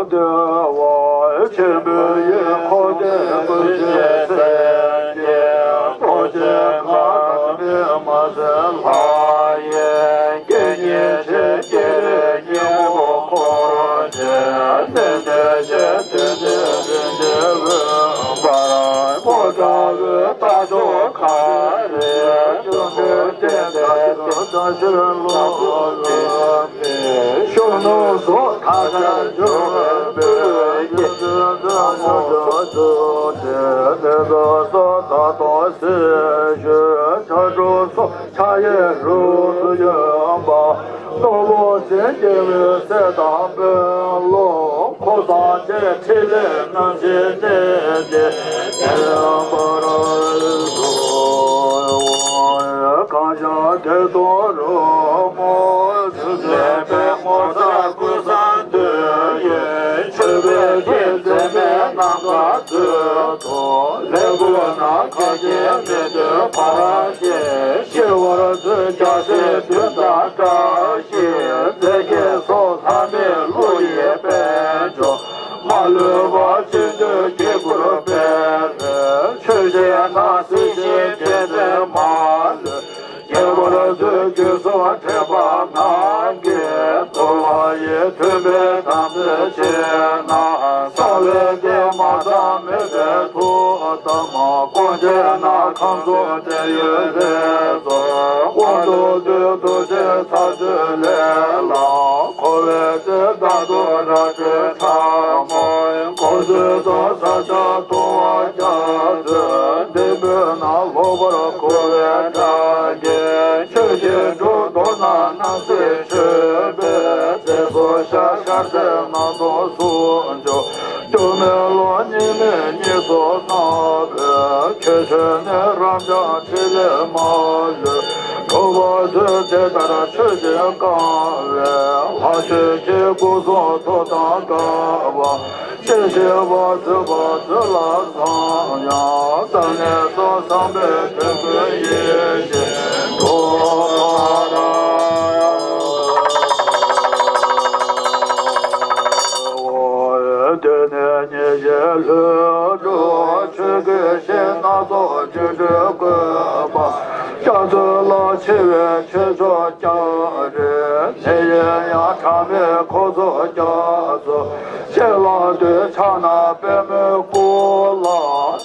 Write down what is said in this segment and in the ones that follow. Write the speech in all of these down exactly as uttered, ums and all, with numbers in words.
བདེ་བ་ཆེན་པོའི་ཡེ་འཁོར་འདས་ཀུན་གྱི་སེམས་ཀྱི་རྡོ་རྗེ་མཁའ་ལ་མི་མ་ཟད་ལྷ་ཡི་སྐད་སྙན་ཆེ་ཀྱེ་རེ་སྙིང་པོ་འཁོར་བཅས་ནས་འདས་ཞེས་དུས་འདས་རིན་ཆེན་འོད་འབར་པོ་འདྲ་བའི་རྟ་མཆོག་ཁ་རེ་ཡོད་འདུག་སྟེ་དེ་དག་ཏུ་བཀྲ་ཤིས་ལོ་ལོན་པའི་གཞོན་ནུ་སོགས་མཐའ་ཡས་འབྱོར་བའི་དཔལ་གྱི་ན་མོ་ཆོས་སྐྱོང་དེ་དེ་དག་སོགས་ད་དུང་སྲི་ཞུ་ཕྱག་དྲུག་སོགས། ཕྱག་གཡས་རུ་གཡོན་པ་ནོར་བུ་ཅན་སྐྱེ་བོའི་སྲས་དང་དཔོན་སློབ་འཁོར་དང་བཅས་ཕྲིན་ལས་རྣམ་བཞི་གནས་ཏེ་བདེན་པར་གཟིགས། གང་ཞིག་བདེ་སྟོང་རོལ་མོ་ཆུ་ཚན་པའི་ངོ་མཚར་ཀུན་བཟང་འདུས་ཡོད་མཆོད་པའི་ཐིག་མཛེས་མའི་ནམ་མཁའ་མཛོད་དུ་ལེགས་བཀོད་ནམ་མཁའ་སྐྱེ་མེད་དུ་འཕགས་རྒྱལ། ཞི་བར་མཛོད་རྒྱལ་སྲས་བདུན་དང་བཀྲ་ཤིས་རྫས་བརྒྱད་སོགས་ལྷ་མིའི་བློ་ཡི་དཔལ་འབྱོར་མ་ལུས་པ་ཅི་འདོད་དཀྱིལ་འཁོར་སྤེལ་བའི་ཆོས་རྒྱལ་ནང་སྲིད་ཞིའི་རྒྱལ་མཚན་མ་ལུས་ཁྱད་པར་མཛོད་རྒྱུད་གསུམ་དྲེགས་པ་ནང་གི་འདུལ་བ་ཡི་མཐུན་དཔེ་དམ་ཚིག་ཆེ་ན། གསང་བའི་གཏེར་མ་ཚང་མེད་པའི་ཐུགས་དམ་སྐོར་བྱས་ན། ཁམས་གསུམ་བདེ་ཡོད་ལྷ་ཚོགས་དབང་དུ་འདུས། ཐུགས་རྗེའི་ཚ་ཚུལ་ལས་ལ་འཁོར་བའི་རྩེ་ལྟར་དུ་ར་སྤྲོད་ཕྲ་མོ་འཁོར་ཚུལ་དང་ས་ཆ་དུ་བ་རྒྱ་མཚོའི་ལྡེམ་པོའི་ནང་ལྷུག་པར་འཁོར་བའི་སྒྲ་སྐད། ཆོས་ཀྱི་འབྲུ་གཏོར་ན་སྣང་སྲིད་མཆོད་པའི་རྫས་སུ་ཤར། ཤར་རྫས་སྣ་ཚོགས་སུ་འཇོ། སྐྱོ་མེད་ལོ་གཉིས་མེད་གཉིས་སུ་སྣང་བའི་ཁྱད་ཆོས་ནི་རབ་འབྱམས་ཕྲིན་ལས་མ་ལུས་གྲུབ་པ་མཛོད། དེ་ལྟར་ཆོས་ཀྱིས་བཀང་བའི་ལྷ་ཆོས་ཀྱི་སྐུ་གསུང་ཐུགས་དང་དགའ་བ། ཅི་ཞིག་པ་མཛོད་པ་མཛོད་ལ་ཚངས་དབྱངས་བསམ་ནས་སོ་བསམ་པའི་དོན་ཀུན་ཡིད་བཞིན་འགྲུབ་པར། དེ་ནས་ཉེར་བཞི་ལྷུན་གྲུབ་ཆོས་སྐུའི་ཞིང་སྣ་ཚོགས་སྒྱུ་འཕྲུལ་བཀོད་པ། རྒྱ་མཚོའི་ལ་ཕྱེ་བའི་ཆོས་མཆོག་སྐྱ་རེངས། ནད་ཡམས་ཡང་ཕྲ་མའི་འཁོར་ཚོགས་རྒྱ་མཚོ། ཕྱེད་ལ་འདོད་ཕྱག་ན་པདྨོའི་སྐུ་ལ།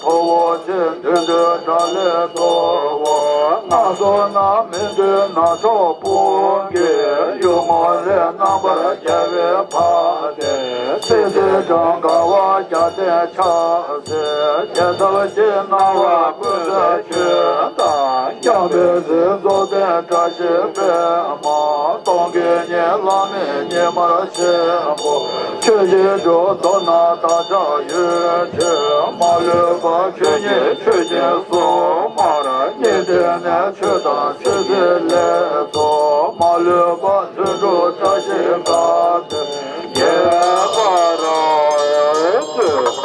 ཐུ་བོ་ཆེ་བདུད་འདུལ་དགྲ་ལྷའི་གཙོ་བོ། སྣ་ཚོགས་རྣམས་མི་འདུལ་ནག་ཕྱོགས་དཔུང་གི་གཡུལ་ངོ་ལས། རྣམ་པར་རྒྱལ་བའི་ཕ་དེ་སྲིད་རྩེ་འགྲམ་དགའ་བ་རྒྱལ་བསྟན་ཕྱག་འཚལ། རྒྱལ་ཐབས་ཀྱི་སྣང་བ་ཀུན་གསལ་ཁྱོད་དང་། འཇམ་དཔལ་རིགས་རྫོགས་ལྡན་བཀྲ་ཤིས་པདྨ། སྟོང་གི་ཉིད་བླ་མེད་ཉི་མ་ཆེན་པོ། ཆོས་ཀྱི་འབྲུ་མདོར་ན་བདག་ཅག་ཡུལ་ཆོས་མ་ལུས་པ། ཆོས་ཉིད་ཆོས་ཉིད་སུ་མར་རྙེད། དེ་ནས་ཆོས་དང་ཆོས་སྲིད་ལས་ཚོགས་མ་ལུས་པ། ལྷུན་གྲུབ་བཀྲ་ཤིས་དགའ་སྟོན་རྒྱས་པར་མཛོད།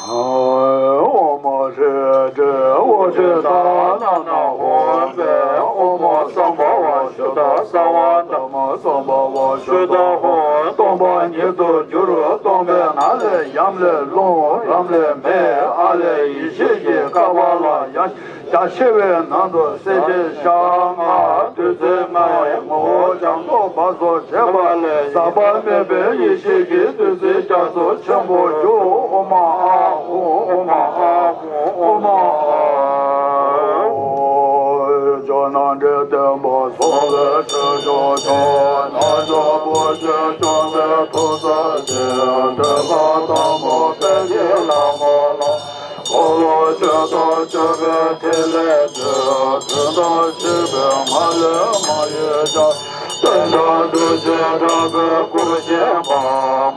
ཨོཾ་ཧྲཱིཿ་ཨོཾ་ཧྲཱིཿ་ཏཱ་ན་ན་ཧོཾ་སྦེ། ཨོཾ་སམྦྷ་ཝ་ཤུདྡྷ་སརྦ་དྷརྨ་སམྦྷ་ཝ་ཤུདྡྷ་ཧོཾ། སྟོང་པ་ཉིད་དུ་གྱུར་སྟོང་པའི་ངང་ལས་ཡམ་ལས་རླུང་རམ་ལས་མེ་ཨ་ལས་ཡེ་ཤེས་ཀྱི་ཀ་པཱ་ལ་ཡ། རྒྱ་ཆེ་བའི་ནང་དུ་སེམས་ཅན་ཞག་ལྔ་བདུད་རྩི་ལྔའི་ངོ་བོ་རྒྱ་མཚོ་འབར་སོགས་བྱེད་པ་ལས་ཟག་པ་མེད་པའི་ཡེ་ཤེས་ཀྱི་བདུད་རྩི་རྒྱ་མཚོ་ཆེན་པོ་བཞུགས། ཨོཾ་ཨཱཿཧཱུྃ། ཨོཾ་ཨཱཿཧཱུྃ། ཨོཾ་ཨཱཿཧཱུྃ། ཇོ་ནང་འདྲེན་བསྟན་པ་སྲུང་བའི་ཆོས་སྐྱོང་མཆོག་རྣལ་འབྱོར་པོ་ཆེ་སྐྱོང་བའི་ཐུགས་སྲས་ཆེ། འདོད་པ་དང་པོ་དཔལ་གྱི་ལྷ་མོ་ལ། འཁོར་ལོ་སྤྱི་དང་སྤྱོད་པའི་ཐིག་ལེ་བརྗོད། དོན་དམ་ཆོས་ཀྱི་མ་ལུས་མ་གཡོས་ཞབས། བསྟན་དགྲ་འདུལ་བྱེད་དྲག་པོའི་སྐུར་བཞེངས་པ།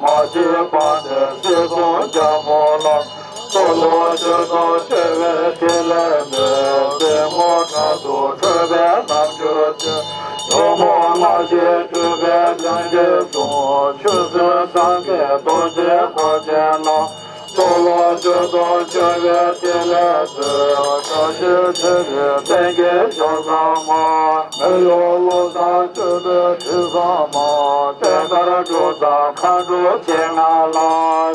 མ་གཅིག་པ་དེ་སྲིད་གསུམ་རྒྱལ་མོ་ལ། འཁོར་ལོ་སྤྱི་དང་སྤྱོད་པའི་ཐིག་ལེ་བརྗོད། སེར་སྔོ་ཁྲག་འཐུང་ཁྲོས་པའི་རྣམ་འགྱུར་ཅན། ཇོ་མོ་སྔགས་ཀྱི་སྤྲུལ་པའི་ལྷུན་གྱིས་གཟུང་། ཆོས་སྲིད་ཟང་ཐལ་རྡོ་རྗེའི་འཁོར་ཆེན་ལ། རྡོ་ལ་ ཆོས་དང་བཅོལ་བའི་ཐིག་ལེ་མཛོད། བཀྲ་ཤིས་ཁྲི་རལ་གདན་གྱི་ཞབས་ཟམ་མ། མི་གཡོ་བློ་བཟང་སྤྱོད་པའི་དྲི་ཟམ་མ། བསྟན་དར་འབྲུ་དང་མཁའ་འགྲོ་ཆེ་ལྔ་ལ།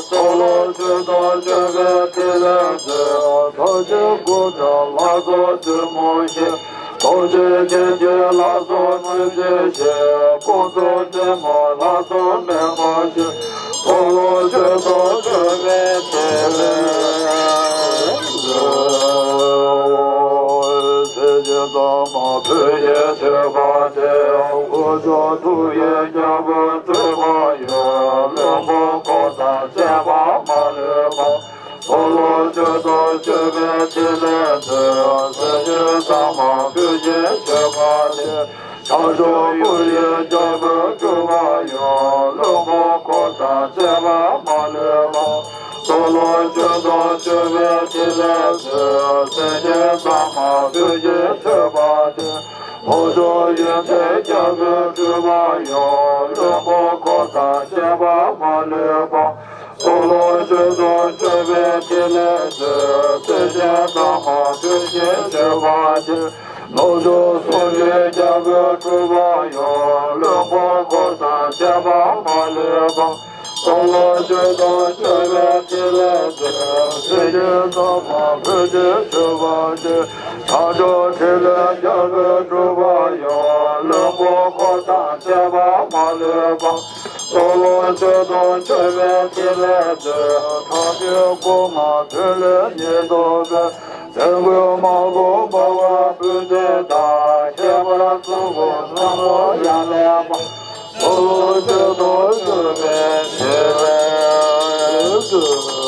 ཚོགས་ལུ་ཆོས་དང་བཅོལ་བའི་ཐིག་ལེ་མཛོད། ཚོགས་ཀྱི་སྐུ་དྲག་ལྷ་ཚོགས་བདུད་མོ་བཞི། རྡོ་རྗེ་ཅན་གྱི་ལྷ་ཚོགས་མི་བཞི་བཞི། དཀོན་མཆོག་སྲིན་མོ་ལྷ་ཚོགས་མི་མོ་བཞི། ཚོགས་ལུ་ཆོས་དང་བཅོལ་བའི་ཐིག་ལེ་མཛོད། སྲས་བཅས་གཙང་མ་བོད་ཀྱི་ཆོས་པ་སྟེ། དཀོན་མཆོག་ཐུགས་ཡོད་རྒྱལ་པོ་སྤྲུལ་པ་ཡོད། བློན་པོ་འཁོར་དང་བཅས་པ་མ་ལུས་པ། ཚོགས་ལུ་ཆོས་དང་བཅོལ་བའི་ཐིག་ལེ་མཛོད། སྲས་བཅས་གཙང་མ་བོད་ཀྱི་ཆོས་པ་སྟེ། ཕྱག་མཆོག་སྐུ་ཡི་རྒྱལ་པོ་སྤྲུལ་པ་ཡོད། བློན་པོ་འཁོར་དང་བཅས་པ་མ་ལུས་པ། ཚོགས་ལུ་ཆོས་དང་བཅོལ་བའི་ཐིག་ལེ་མཛོད། སྲས་བཅས་གཙང་མ་བོད་ཀྱི་ཆོས་པ་སྟེ། ལྷོ་ཕྱོགས་ཡོན་ཏན་རྒྱལ་པོ་སྤྲུལ་པ་ཡོད། བློན་པོ་འཁོར་དང་བཅས་པ་མ་ལུས་པ། ཚོགས་ལུ་ཆོས་དང་བཅོལ་བའི་ཐིག་ལེ་མཛོད། སྲས་བཅས་གཙང་མ་བོད་ཀྱི་ཆོས་པ་སྟེ། ནུབ་ཕྱོགས་སུམ་བརྒྱའི་རྒྱལ་པོ་སྤྲུལ་པ་ཡོད། བློན་པོ་འཁོར་དང་བཅས་པ་མ་ལུས་པ། ཚོགས་ལུ་ཆོས་དང་བཅོལ་བའི་ཐིག་ལེ་མཛོད། སྲས་བཅས་གཙང་མ་བོད་ཀྱི་ཆོས་པ་སྟེ། ཕྱག་མཆོག་ཕྲིན་ལས་རྒྱལ་པོ་སྤྲུལ་པ་ཡོད། བློན་པོ་འཁོར་དང་བཅས་པ་མ་ལུས་པ། ཚོགས་ལུ་ཆོས་དང་བཅོལ་བའི་ཐིག་ལེ་མཛོད། ཁྲག་ཁྱུང་སྐུ་མངའ་ཐོན་ལས་ཉིད་རྟོགས་པའི། བཙན་པོའི་དམག་དཔུང་འབར་བ་སྤུ་རྡེ་དང་། ཁྱད་པར་གཙུག་ཕུད་ཚོམ་བུ་ཡང་ལེགས་པ། ཚོགས་ལུ་ཆོས་དང་བཅོལ་བའི་ཐིག་ལེ་མཛོད།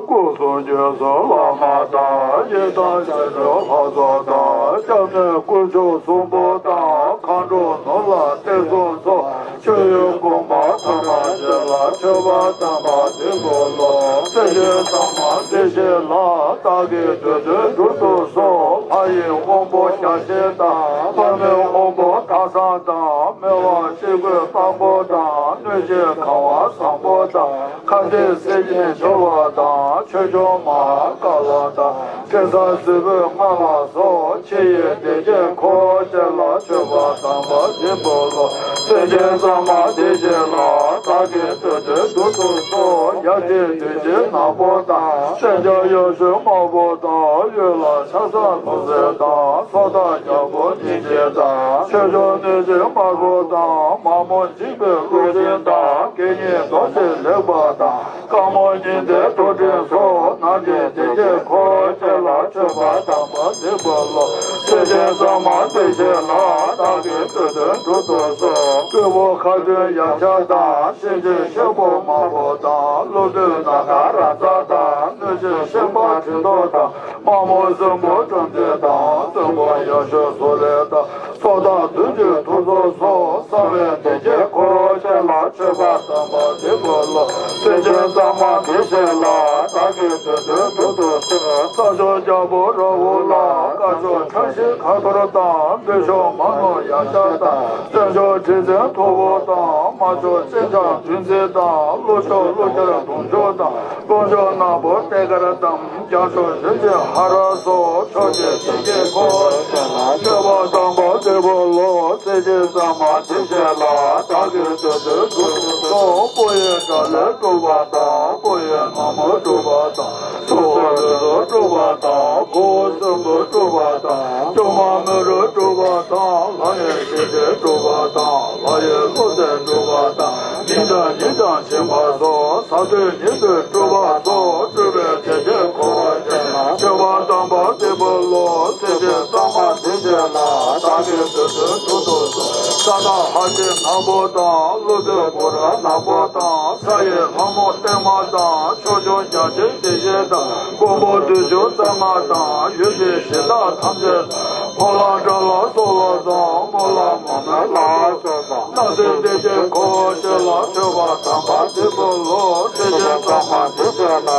སྐུ་གསུམ་རྒྱལ་སྲས་བླ་མ་དང་། ཡི་དམ་ཞི་ཁྲོའི་ལྷ་ཚོགས་དང་། སྐྱབས་གནས་དཀོན་མཆོག་གསུམ་པོ་དང་། མཁའ་འགྲོ་ནོར་ལྷ་བསྟན་སྲུང་ཚོགས། མཆོད་འོས་དགོངས་པ་མཐའ་མ་བཞེས་ལ། མཆོད་པ་དམ་པ་འདི་འབུལ་ལོ། སེམས་ཅན་གཙང་མ་བདེ་གཤེགས་ལ། བདག་གི་འདོད་དོན་འགྲུབ་ཐོབ་གསོལ། ལྷ་ཡི་དབང་པོ་བརྒྱ་བྱིན་དང་། ལྷ་མོའི་དབང་པོ་དྭགས་བཟང་དང་། སྨེ་བ་ཅི་གོས་དཔལ་མགོན་དང་། གནོད་སྦྱིན་ཁ་བ་བཟང་པོ་དང་། ཁ་ཏིག་སེར་སྙིང་འབྱོར་བ་དང་། ཆོས་སྐྱོང་མ་ཧཱ་ཀཱ་ལ་དང་། དྲི་ཟ་སྲིན་པོའི་རྔ་ལ་སོགས། ཕྱི་ཡི་བདེ་སྐྱིད་འཁོར་བཅས་ལ། མཆོད་པ་དམ་པ་འདི་འབུལ་ལོ། སེམས་ཅན་གཙང་མ་བདེ་གཤེགས་ལ། བདག་གི་འདོད་དོན་འགྲུབ་ཐོབ་གསོལ། ཡབ་རྗེ་བདུད་རྩི་ནག་པོ་དང་། སེང་ལྕམ་ཡབ་ཡུམ་དམར་པོ་དང་། གཡུལ་ལ་ཕྱག་འཚལ་ལྷུང་བཟེད་དང་། སོ་ཐར་རྒྱལ་པོ་སྙིང་རྗེ་དང་། ཆོས་སྐྱོང་གནོད་སྦྱིན་དམར་པོ་དང་། མ་རྨོས་འཇིགས་པའི་གློག་འཕྲིན་དང་། དགེ་བསྙེན་རྡོ་རྗེ་ལེགས་པ་དང་། དཀར་མོ་ཉི་ཟླའི་ཐོག་ཕྲེང་སོགས། ནམ་མཁའི་བདེ་སྐྱིད་འཁོར་བཅས་ལ། མཆོད་པ་དམ་པ་འདི་འབུལ་ལོ། སེམས་ཅན་གཙང་མ་བདེ་གཤེགས་ལ། བདག་གི་འདོད་དོན་འགྲུབ་ཐོབ་གསོལ། སྤྲུལ་པ་མཁའ་སྤྲིན་ཡབ་ཞར་དང་། གཤིན་རྗེ་གཤེད་པོ་དམར་པོ་དང་། ཀླུ་བདུད་ནམ་མཁའ་རབ་རྩལ་དང་། གནོད་སྦྱིན་ཤིང་པ་གྲི་ཐོགས་དང་། དམག་མོ་གསོན་པོ་ཀྲུམ་རྩེ་དང་། གསོན་པོ་ཡབ་ཞབས་སོག་ལེ་དང་། སྲོག་བདག་བདུད་ཀྱི་ཐུགས་སྲོག་སོགས། གསང་བའི་བདེ་སྐྱིད་འཁོར་བཅས་ལ། མཆོད་པ་དམ་པ་འདི་འབུལ་ལོ། སེམས་ཅན་གཙང་མ་བདེ་གཤེགས་ལ། བདག་གི་འདོད་དོན་འགྲུབ་ཐོབ་གསོལ། ས་ཕྱོགས་རྒྱལ་པོ་ར་ཧུ་ལ། སྐ་ཕྱོགས་བཀྲ་ཤིས་ཁ་འཐོར་དང་། སྦས་ཕྱོགས་མ་ནོར་ཡབ་ཞར་དང་། བཙན་ཕྱོགས་དྲི་ཟའི་ཐོར་བུ་དང་། དམར་ཕྱོགས་སྤྱན་ཆབ་བདུད་རྩི་དང་། ཀླུ་ཕྱོགས་ཀླུ་རྒྱལ་དུང་ཕྱུར་དང་། ཀླུང་ཕྱོགས་ནག་པོ་ཏེ་གར་དང་། རྒྱ་ཕྱོགས་གཞོན་ནུ་ཧ་ར་སོགས། ཕྱོགས་བཅུའི་བདེ་སྐྱིད་འཁོར་བཅས་ལ། མཆོད་པ་དམ་པ་འདི་འབུལ་ལོ། སེམས་ཅན་གཙང་མ་བདེ་གཤེགས་ལ། བདག་གི་འདོད་དོན་འགྲུབ་ཐོབ་གསོལ། དཔལ་ཡོན་དགྲ་ལས་སྒྲུབ་པ་དང་། དཔལ་ཡོན་ནག་མོ་སྒྲུབ་པ་དང་། ཕྱུག་པོ་ལུས་སྲོག་སྒྲུབ་པ་དང་། ཁུ་བོ་གསོན་པོ་སྒྲུབ་པ་དང་། ཆུང་མ་མི་རུ་སྒྲུབ་པ་དང་། ལྷ་ཡི་ཞིང་བཅུ་སྒྲུབ་པ་དང་། ལྷ་ཡི་ཀླུ་རྩལ་སྒྲུབ་པ་དང་། ཉིན་དང་ཉིན་དང་ཕྱིན་པ་སོགས། གཟའ་སྟོན་ཉིན་མོ་སྒྲུབ་པ་སོགས། སྤྲུལ་པའི་བདེ་སྐྱིད་འཁོར་བ་ཅན། མཆོད་པ་དམ་པ་འདི་འབུལ་ལོ། སེམས་ཅན་གཙང་མ་བདེ་གཤེགས་ལ། བདག་གི་འདོད་དོན་འགྲུབ་ཐོབ་གསོལ། ས་བདག་ཧ་ཅང་ནག་པོ་དང་། ཀླུ་བདུད་གུ་རུ་ནག་པོ་དང་། ས་ཡི་ལྷ་མོ་བརྟན་མ་དང་། ཕྱོགས་སྐྱོང་བརྒྱ་བྱིན་བདེ་གཤེགས་དང་། མགོན་པོ་བདུད་འཇོམས་རྩ་ལྔ་དང་། ཡུལ་འདིའི་གཞི་བདག་ཐམས་ཅད་དང་། ཕོ་ལྷ་དགྲ་ལྷ་སོགས་ལ་སོགས། རྨོ་ལྷ་མོ་མོའི་ལྷ་སོགས་དང་། སྣང་སྲིད་བདེ་ཆེན་འཁོར་བཅས་ལ། མཆོད་པ་དམ་པ་འདི་འབུལ་ལོ། སེམས་ཅན་གཙང་མ་བདེ་གཤེགས་ལ།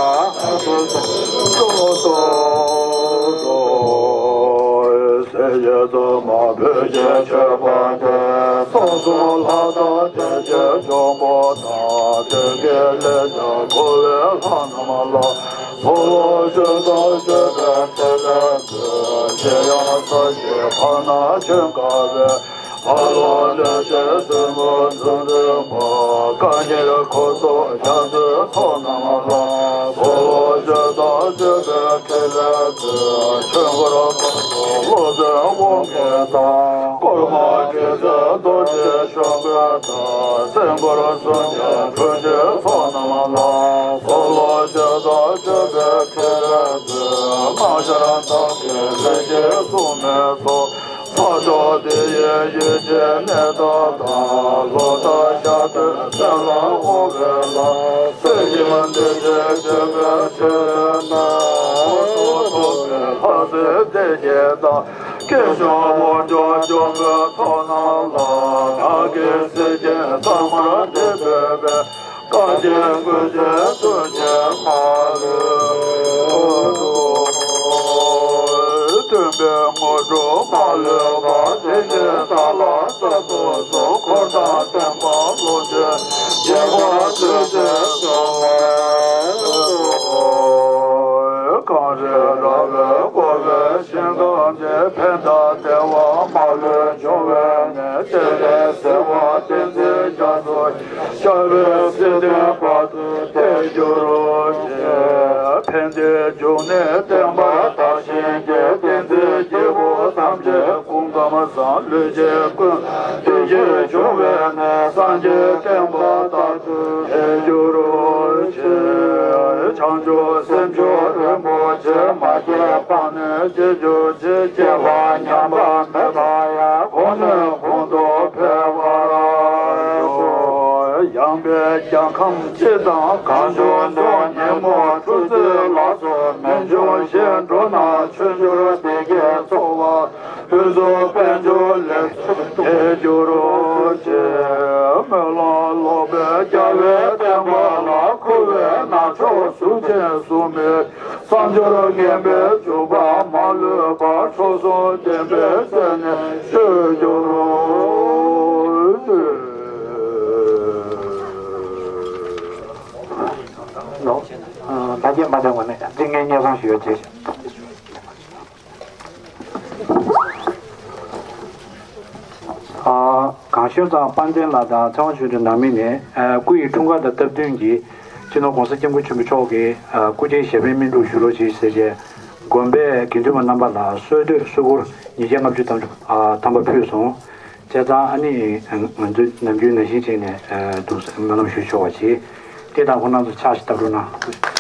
སོ་སོ་སོ། སེམས་ཅན་གཙང་མ་བོད་ཀྱི་ཆོས་པ་སྟེ། སོ་སོ་ལྷ་དང་དེ་བཞིན་འབྱུང་པོ་དང་། དོན་གྱི་ལས་བྱ་འཁོར་ ལ། འཁོར་ལོ་བཅུ་དང་བཅུ་པའི་ཕྲིན་ལས་མཛོད། གཞན་ཡང་ས་གཞི་བར་སྣང་ཆེན་དཀར་པོའི་ཕ་རོལ་ལས་ཀྱི་སྲིན་པོ་མཛོད་འཛིན་པ། བཀའ་ཉེར་འཁོར་ཚོགས་རྒྱ་མཚོའི་ཚོགས་རྣམས་ལ། འཁོར་ལོ་བཅུ་དང་བཅུ་པའི་ཕྲིན་ལས་མཛོད། ཆོས་འཁོར་དཔག་ཏུ་ལྷུང་བའི་དབང་གིས་བཏང་། ཀརྨ་དགེ་ཚུལ་རྡོ་རྗེ་གཤོག་པའི་བདག་སྲིན་འཁོར་གསུམ་གྱི་འཁྲུག་ཆེན་ཚོགས་རྣམས་ལ། འཁོར་ལོ་བཅུ་དང་བཅུ་པའི་ཕྲིན་ལས་མཛོད། སྔར་ཆར་བདག་གིས་ལྷན་ཅིག་བསྲུངས་མའི་ཚོགས། ཕ་ཕྱོགས་དེ་ཡི་ཡུལ་གྱི་གནས་བདག་དང་། ལོ་ཟླ་ཞག་དུས་བཙན་ལ་དབང་བའི་ལྷ། གསོད་ཅིང་འདོད་ཅིང་འབྱོན་པའི་ཕྲིན་ལས་རྣམས། ཐོབ་པའི་ལྷ་སྲིན་སྡེ་བརྒྱད་དང་། སྐྱེས་མཆོག་དབང་ཕྱུག་འབྱུང་པོའི་ཚོགས་རྣམས་ལ། བདག་གིས་གཟི་བརྗིད་དང་པོར་འདི་འབོད་པའི། བཀའ་བརྒྱད་མགོན་ཆེན་བདུད་ཀྱི་མ་ལུས་དུ། སྟོན་པའི་དངོས་གྲུབ་མ་ལུས་པ། དེ་བཞིན་བདག་ལ་སྩལ་དུ་གསོལ། འཁོར་དང་བསྟན་པ་ལོངས་སྤྱོད་རྒྱས་པར་མཛོད་ཅིག་གསོལ། གངས་རི་ར་བས་བསྐོར་བའི་ཞིང་ཁམས་འདིར། ཕན་དང་བདེ་བ་མ་ལུས་འབྱུང་བའི་གནས། སྤྱན་རས་གཟིགས་དབང་བསྟན་འཛིན་རྒྱ་མཚོ། ཤར་པའི་སྲིད་དོན་བར་དུ་བརྟན་གྱུར་ཅིག་ཕན་བདེའི་འབྱུང་གནས་བརྟན་པར་དར་ཞིང་རྒྱས། བསྟན་འཛིན་སྐྱེས་བུ་ཐམས་ཅད་སྐུ་ཁམས་བཟང་། ལུས་ཅན་ཀུན་བདེ་སྐྱིད་འབྱུང་བའི་གནས། སངས་རྒྱས་བསྟན་པ་དར་དུ་འཕེལ་གྱུར་ཅིག་བྱང་ཆུབ་སེམས་མཆོག་རིན་པོ་ཆེ། མ་སྐྱེས་པ་ནས་སྐྱེ་གྱུར་ཅིག་སྐྱེས་པ་ཉམས་པ་མེད་པ་ཡང་། གོང་ནས་གོང་དུ་འཕེལ་བར་ཤོག་ཡངས་པའི་རྒྱལ་ཁམས་སྤྱི་དང་། གངས་ལྗོངས་དུ་ཉིན་མོ་ཆུ་ཚོད་ལ་སོགས་མི་འབྱུང་ཞིང་། འགྲོ་རྣམས་ཆོས་འབྱོར་བདེ་སྐྱིད་འཚོ་བ། ཕུན་སུམ་དཔལ་འབྱོར་ལེགས་ཚོགས་རྒྱས་གྱུར་ཅིག་སྨོན་ལམ་ལོག་པའི་རྒྱལ་བའི་བསྟན་པ་ལ། འཁོར་བའི་ནག་ཕྱོགས་གཟུགས་ཅན་གཟུགས་མེད། བསམ་སྦྱོར་ངན་པའི་འཇུག་པ་མ་ལུས་པ། མཆོག་གསུམ་བདེན་པའི་སེམས་ནི་སྤྱོད་གྱུར་ཅིག་ལོ། ད་རྒྱས་མ་བཏང་བ་ནས་འཛིན་ངེས་སྙན་སེང་ཞུ་ཡ་བྱེད། ཨ། གངས་ཤོད་ཚང་དཔལ་ལྡན་ལགས་དང་ཚེ་དབང་ཆོས་སྒྲོན་ནང་མི་ནས། ཨ། སྐུ་ཡི་འཁྲུངས་སྐར་དང་སྟབས་བསྟུན་གྱིས་སྤྱི་ནོར་༸གོང་ས་༸སྐྱབས་མགོན་ཆེན་པོ་མཆོག་གི། ཨ། སྐུ་ཕྲེང་ཞབས་པད་སྨིན་དྲུག་ཞུ་རོགས་གྱིས་ཟེར་བྱས། དགོན་པའི་དགེ་འདུན་པ་རྣམ་པ་ལ་གསོལ་སྟོད་གསོལ་ཁུར་ཉིས་བརྒྱ་ལྔ་བཅུ་ཐམ། ཨ། ཐམ་པ་ཕུལ་སོང་། བྱས་ཙང་ཨ་ནི་ང་ཚོས་ནམ་རྒྱུན་ནང་བཞིན་བྱས་ནས། ཨ། འདུག་སེ་སྨོན་ལམ་ཞུ་ཆོག་པ་བྱེད། དེ་དང་ཁོང་རྣམ་ཚོ་ཕྱག་ཞིག་བཏབ་རོགས་གནང་།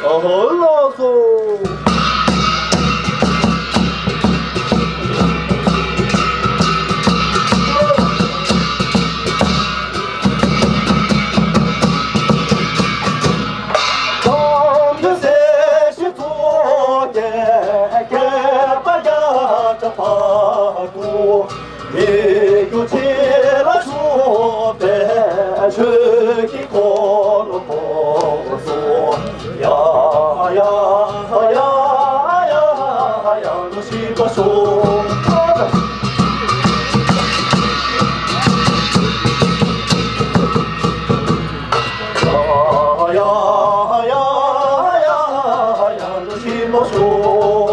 ཨོ་ལགས་སོ། མི་རྒྱུ་ཆེ་ལ་ཞུགས་པའི་ཆོས་ཀྱི་འཁོར་ལོ་བསྐོར་སོང་། ཡ་ཡ་ཡ་ཡ་ཡ་ལོ་ཤི་པ་སོང་། ཡ་ཡ་ཡ་ཡ་ལོ་ཤི་པ་སོང་།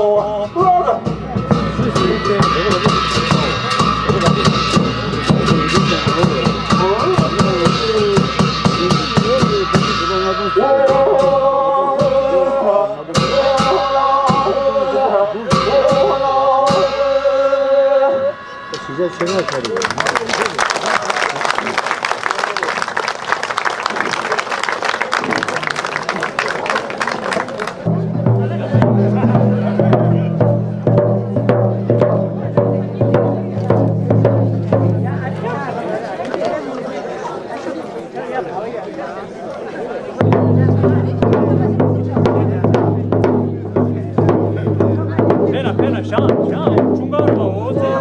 ཕེ་ན་ཕེ་ན་ཤང་ཤང་ཁྲུང་ཀར་མ་འོ་ཙེ།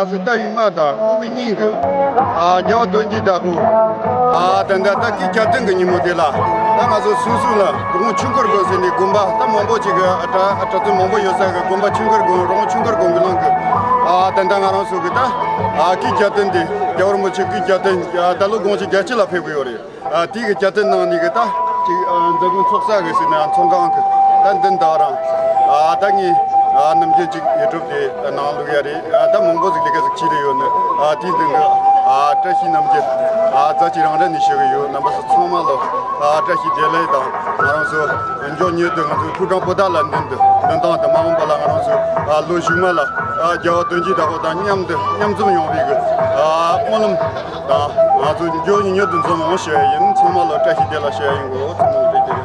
ད་ཡུལ་མ་དང་ཨུ་མི་གཉིས་ཀྱི་ཨ་རྒྱལ་བ་དོན་གྱི་བདག་པོ། ཨ་ད་ད་ད་སྐུའི་གྱ་སྟོན་གྱི་ཉིན་མོ་དེ་ལ་ད་ང་ཚོ་སུད་སི་ལ་རོང་ཆུ་འཁོར་དགོན་ཟེར་ནས་དགོན་པ་ད་མང་པོ་ཅིག་གི་ཨ་གྲྭ་ཨ་གྲྭ་བཙུན་མང་པོ་ཡོད་ས་གི་དགོན་པ་ཆུ་འཁོར་དགོན། རོང་ཆུ་འཁོར་དགོན་གྱི་ནང་གི་ཨ་ད་ད་ང་རང་ཚོ་གི་ད་ཨ་སྐུའི་གྱ་སྟོན་དེ་རྒྱལ་བ་རིན་པོ་ཆེ་སྐུའི་གྱ་སྟོན་ཨ་ད་ལོ་དགུང་ལོ་བརྒྱད་ཅུ་ལ་ཕེབས་གི་ཡོད་རེད། ཨ་དེ་གི་གྱ་སྟོན་ནང་ནས་གི་ད་ཅིག་ཨ་མཛད་སྒོ་ཚོགས་ས་གི་ཟེར་ན་ཚོང་ཁང་གི་ད་འདི་འདྲ་རང་ཨ་ད་ངས་ཨ་ནམ་རྒྱུན་ཅིག་ཡུ་ཊུབ་དེ་ནང་བླུག་ཡ་རེད། ཨ་ད་མང་པོ་ཟིག་ལས་ཀ་ཟིག་བྱས་རེ་ཡོད་ནི། ཨ་དེ་འདི་གི་ཨ་བཀྲ་ཤིས་རྣམ་རྒྱལ་ཨ་རྩ་ཆེ་རང་རེ་ནས་ཞུ་གི་ཡོད། རྣམ་པ་ཚོ་ཚང་མ་ལོ་ཨ་བཀྲ་ཤིས་བདེ་ལེགས་དང་། ང་རང་ཚོ་མགྱོགས་མྱུར་དུ་ང་ཚོ་ཕོ་བྲང་པོ་ཏ་ལ་མདུན་དུ་མདུན་ཐང་དུ་མ་འོངས་པ་ལ་ང་རང་ཚོ་ཨ་ལོ་གཞུག་མ་ལ་ཨ་རྒྱལ་བ་དོན་གྱི་བདག་པོ་དང་མཉམ་དུ་མཉམ་འཛོམས་ཡོང་བའི་གི་ཨ་སྨོན་ལམ་དང་ང་ཚོ་མགྱོགས་མྱུར་དུ་འཛོམས་འོང་ཞུ་ཡ་ཡིན། ཚང་མ་ལ་བཀྲ་ཤིས་བདེ་ལེགས་ཞུ་ཡ་ཡིན་གོ། ཚང་མ་ལ་བཀྲ་ཤིས་བདེ་ལེགས།